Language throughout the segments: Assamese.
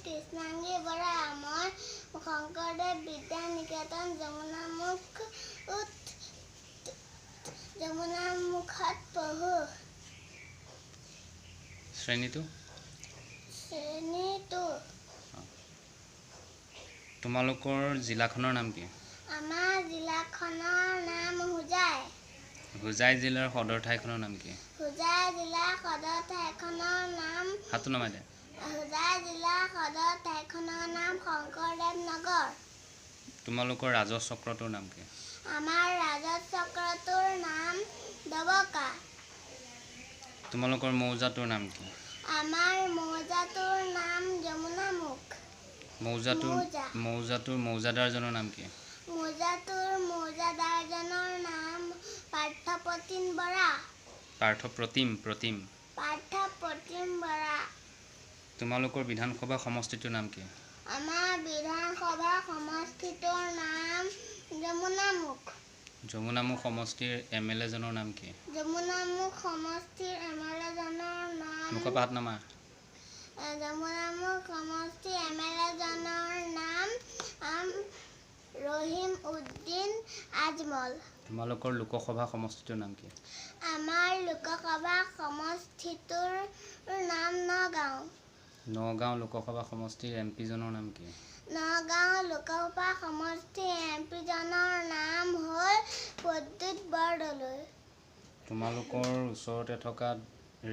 কৃষ্ণাংগী বৰা। মই শংকৰদেৱ বিদ্যা নিকেতন যমুনামুখত পঢ়োঁ। শ্ৰেণীটো? শ্ৰেণীটো। তোমালোকৰ জিলাখনৰ নাম কি? আমাৰ জিলাখনৰ নাম হোজাই। হোজাই জিলাৰ সদৰ ঠাইখনৰ নাম কি? হোজাই জিলাৰ সদৰ ঠাইখনৰ নাম, হাতটো নমাই দে। হোজাই জিলাৰ সদৰ ঠাইখনৰ নাম শংকৰদেৱ নগৰ। তোমালোকৰ ৰাজহ চক্ৰটোৰ নাম কি? আমাৰ ৰাজহ চক্ৰটোৰ নাম ডবকা। তোমালোকৰ মৌজাটোৰ নাম কি? আমাৰ মৌজাটোৰ নাম যমুনামুখ। মৌজাটোৰ মৌজা। মৌজাটোৰ মৌজাদাৰজনৰ নাম কি? মৌজাটোৰ মৌজাদাৰজনৰ নাম পাৰ্থপ্ৰতিম বৰা। পাৰ্থপ্ৰতিম, প্ৰতিম। পাৰ্থপ্ৰতিম বৰা। তোমালোকৰ বিধানসভা সমষ্টিটোৰ নাম কি? আমাৰ বিধানসভা সমষ্টিটোৰ নাম যমুনামুখ। যমুনামুখ সমষ্টিৰ এম এল এজনৰ নাম কি? যমুনামুখ সমষ্টিৰ এম এল এজনৰ নাম, মুখৰ পৰা হাত নমা। যমুনামুখ সমষ্টিৰ এম এল এজনৰ নাম ৰহিম উদ্দিন আজমল। তোমালোকৰ লোকসভা সমষ্টিটোৰ নাম কি? আমাৰ লোকসভা সমষ্টিটোৰ নাম নগাঁও। নগাঁও লোকসভা সমষ্টিৰ এম পিজনৰ নাম কি? নগাঁও লোকসভা সমষ্টিৰ এম পিজনৰ নাম হ'ল প্ৰদ্যুৎ বৰদলৈ। তোমালোকৰ ওচৰতে থকা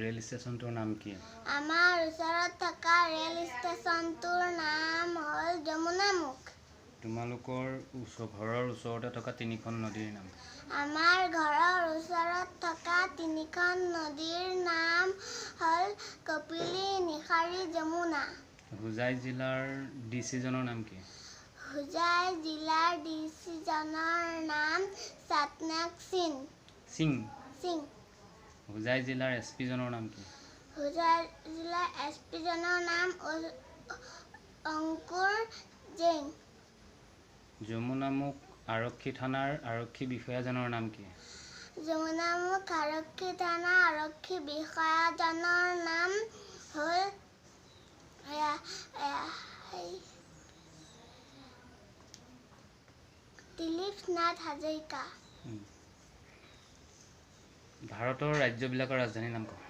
ৰেল ষ্টেচনটোৰ নাম কি? আমাৰ ওচৰত থকা ৰেল ষ্টেচনটোৰ নাম হ'ল যমুনামুখ। তোমালোকৰ ঘৰৰ ওচৰতে থকা তিনিখন নদীৰ নাম? আমাৰ ঘৰৰ ওচৰত থকা তিনিখন নদীৰ নাম হ'ল কপিলী, নিশাৰী, যমুনা। হোজাই জিলাৰ ডি চিজনৰ নাম কি? হোজাই জিলাৰ ডি চিজনৰ নাম সাতনাগ সিং। সিং। সিং। হোজাই জিলাৰ এছ পিজনৰ নাম কি? হোজাই জিলাৰ এছ পিজনৰ নাম অংকুৰ জৈন। যমুনামুখ আৰক্ষী থানাৰ আৰক্ষী বিষয়াজনৰ নাম কি? যমুনামুখ আৰক্ষী থানাৰ আৰক্ষী বিষয়াজনৰ নাম হ'ল দিলীপ নাথ হাজৰিকা। ভাৰতৰ ৰাজ্যবিলাকৰ ৰাজধানীৰ নাম কোৱা?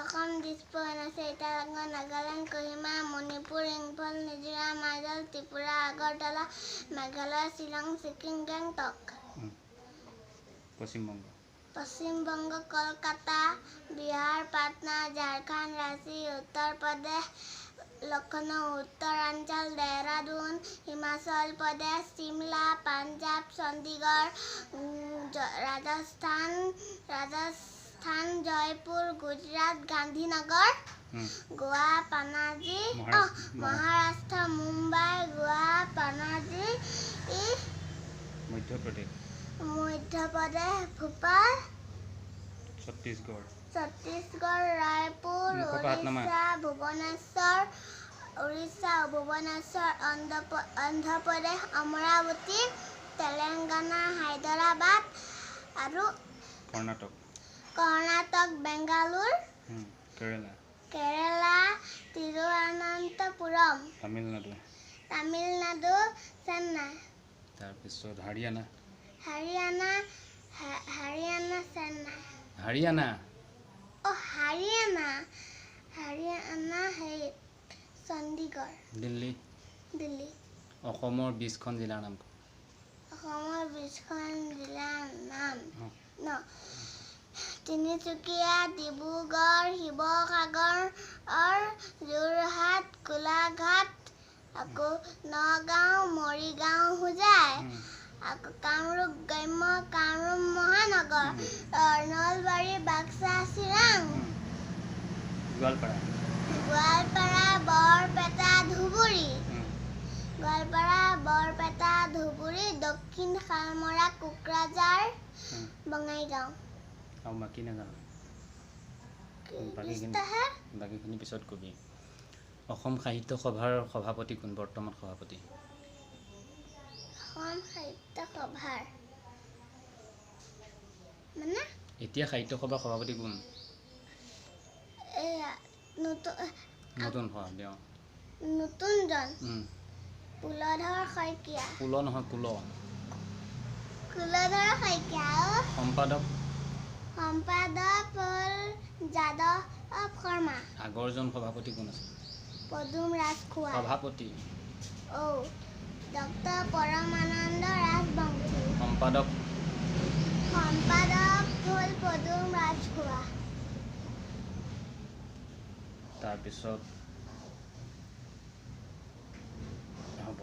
অসম, দিছপুৰ, অৰুণাচল, ইটানগৰ, নাগালেণ্ড, কহিমা, মণিপুৰ, ইম্ফল, মিজোৰাম, আইজল, ত্ৰিপুৰা, আগৰতলা, মেঘালয়, শ্বিলং, ছিকিম, গেংটক। পশ্চিমবংগ। পশ্চিমবংগ, কলকাতা, বিহাৰ, পাটনা, ঝাৰখণ্ড, ৰাঁচী, উত্তৰ প্ৰদেশ, লক্ষ্ণৌ, উত্তৰাঞ্চল, দেহৰাদুন, হিমাচল প্ৰদেশ, চিমলা, পাঞ্জাৱ, চণ্ডীগড়, ৰাজস্থান, জয়পুৰ, গুজৰাট, গান্ধীনগৰ, গোৱা, পানাজী, মহাৰাষ্ট্ৰ, মুম্বাই, গোৱা, পানাজী, মধ্যপ্ৰদেশ, মধ্যপ্ৰদেশ, ভূপাল, ছত্তীশগড়, ছত্তীশগড়, ৰায়পুৰ, মুখৰ পৰা হাত নমা। উৰিষ্যা, ভুৱনেশ্বৰ, উৰিষ্যা, ভুৱনেশ্বৰ, অন্ধ্ৰপ্ৰদেশ, অমৰাৱতী, তেলেংগানা, হায়দৰাবাদ আৰু কৰ্ণাটক, কৰ্ণাটক, বেংগালুৰ, কেৰেলা, কেৰেলা, তিৰুৱনন্তপুৰম, তামিলনাডু, তামিলনাডু, চেন্নাই, তাৰপিছত হাৰিয়ানা, হাৰিয়ানা, হাৰিয়ানা, চেন্নাই, হাৰিয়ানা, হাৰিয়ানা, হাৰিয়ানা, হেৰি চণ্ডীগড়, দিল্লী, দিল্লী। অসমৰ 20খন জিলাৰ নাম কোৱা? অসমৰ 20খন জিলাৰ নাম ন তিনিচুকীয়া, ডিব্ৰুগড়, শিৱসাগৰ, যোৰহাট, গোলাঘাট, আকৌ নগাঁও, মৰিগাঁও, হোজাই, আকৌ কামৰূপ গ্ৰাম্য, কামৰূপ মহানগৰ, নলবাৰী, বাক্সা, চিৰাং, গোৱালপাৰা, গোৱালপাৰা, বৰপেটা, ধুবুৰী, গোৱালপাৰা, বৰপেটা, ধুবুৰী, দক্ষিণ শালমৰা, কোকৰাঝাৰ, বঙাইগাঁও। আৰু বাকী নাজানো? বাকীখিনি পিছত কবি। অসম সাহিত্য সভাৰ সভাপতি কোন? বৰ্তমান সভাপতি? অসম সাহিত্য সভাৰ মানে এতিয়া সাহিত্য সভাৰ সভাপতি কোন? এয়া নতুন নতুন সভাপতি, অঁ। নতুনজন পুলধৰ শইকীয়া। কুল নহয়, কুল। কুলধৰ শইকীয়া। সম্পাদক? সম্পাদক হ'ল যাদৱ শৰ্মা। আগৰজন সভাপতি কোন আছিল? পদুম ৰাজখোৱা। সভাপতি? অ' ডক্টৰ পৰমানন্দ ৰাজবংশী। সম্পাদক? সম্পাদক হ'ল পদুম ৰাজখোৱা। তাৰপিছত